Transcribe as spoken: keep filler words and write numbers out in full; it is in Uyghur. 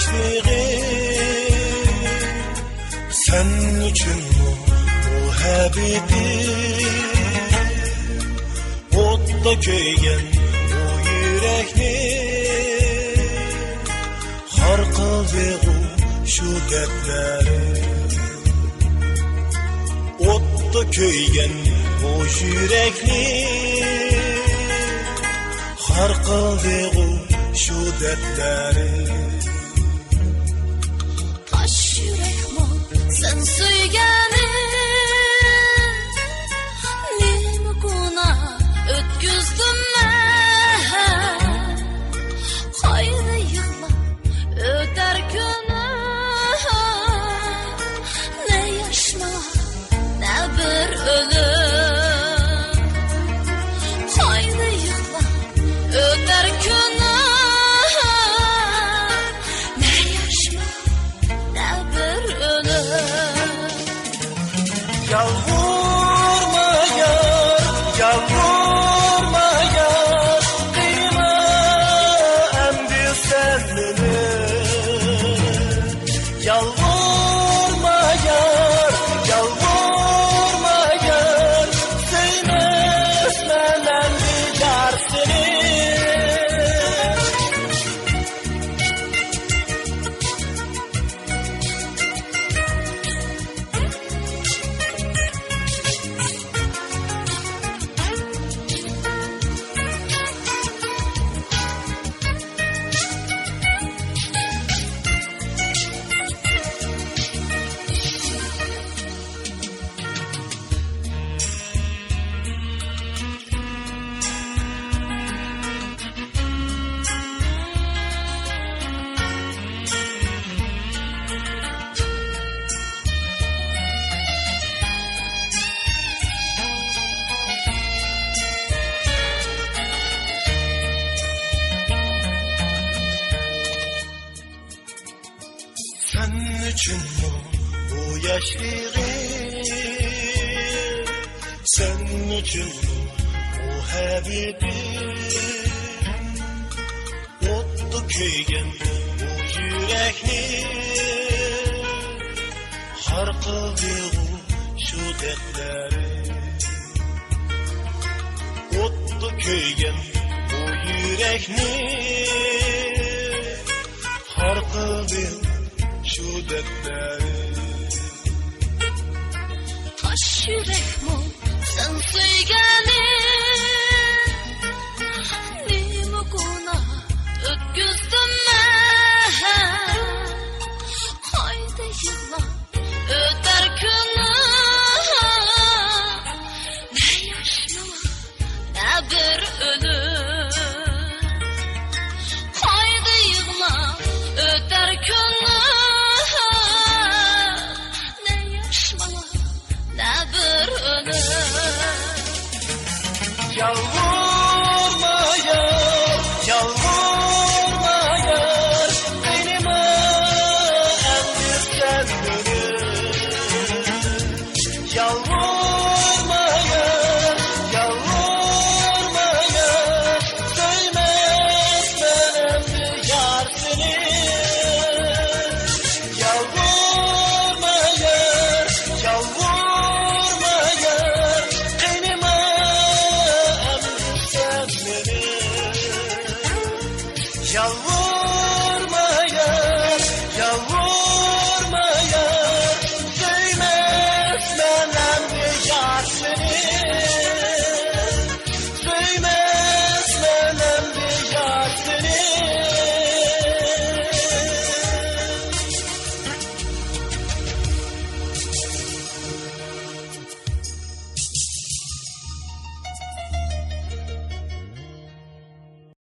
سېغىن، سەن ئۈچۈنمۇ بۇ ھەبىبىم؟ ئوتتا كۆيگەن بۇ يۈرەكنى خار قىلدىغۇ شۇ دەردلەر. ئوتتا كۆيگەن بۇ يۈرەكنى خار قىلدىغۇ شۇ دەردلەر. تاش يۈرەكمۇ سەن سۆيگەننى، نېمە گۇناھ ئۆتكۈزدۈم مەن؟ قايدا يىغلاپ ئۆتەر كۈنۈم، نە ياش ماڭا، نە بىر ئۆلۈم. قايدا يىغلاپ ئۆتەر كۈنۈم، نە ياش ماڭا، نە بىر ئۆلۈم. يالۋۇرما يار، يالۋۇرما يار، قىيما ئەمدى سەن مېنى. يالۋۇرما يار، يالۋۇرما يار، سۆيمەسمەن ئەمدى يار سېنى. سەن ئۈچۈنمۇ بۇ ياشلىقىم، سەن ئۈچۈنمۇ بۇ ھەبىبىم. ئوتتا كۆيگەن بۇ يۈرەكنى خار قىلدىغۇ شۇ دەردلەر. ئوتتا كۆيگەن بۇ يۈرەكنى خار قىلدىغۇ شۇ دەردلەر. تاش يۈرەكمۇ سەن سۆيگەننى، نېمە گۇناھ ئۆتكۈزدۈم مەن؟ قايدا يىغلاپ ئۆتەر كۈنۈم، نە ياش ماڭا، نە بىر ئۆلۈم. قايدا يىغلاپ ئۆتەر كۈنۈم، نە ياش ماڭا، نە بىر ئۆلۈم. يالغۇز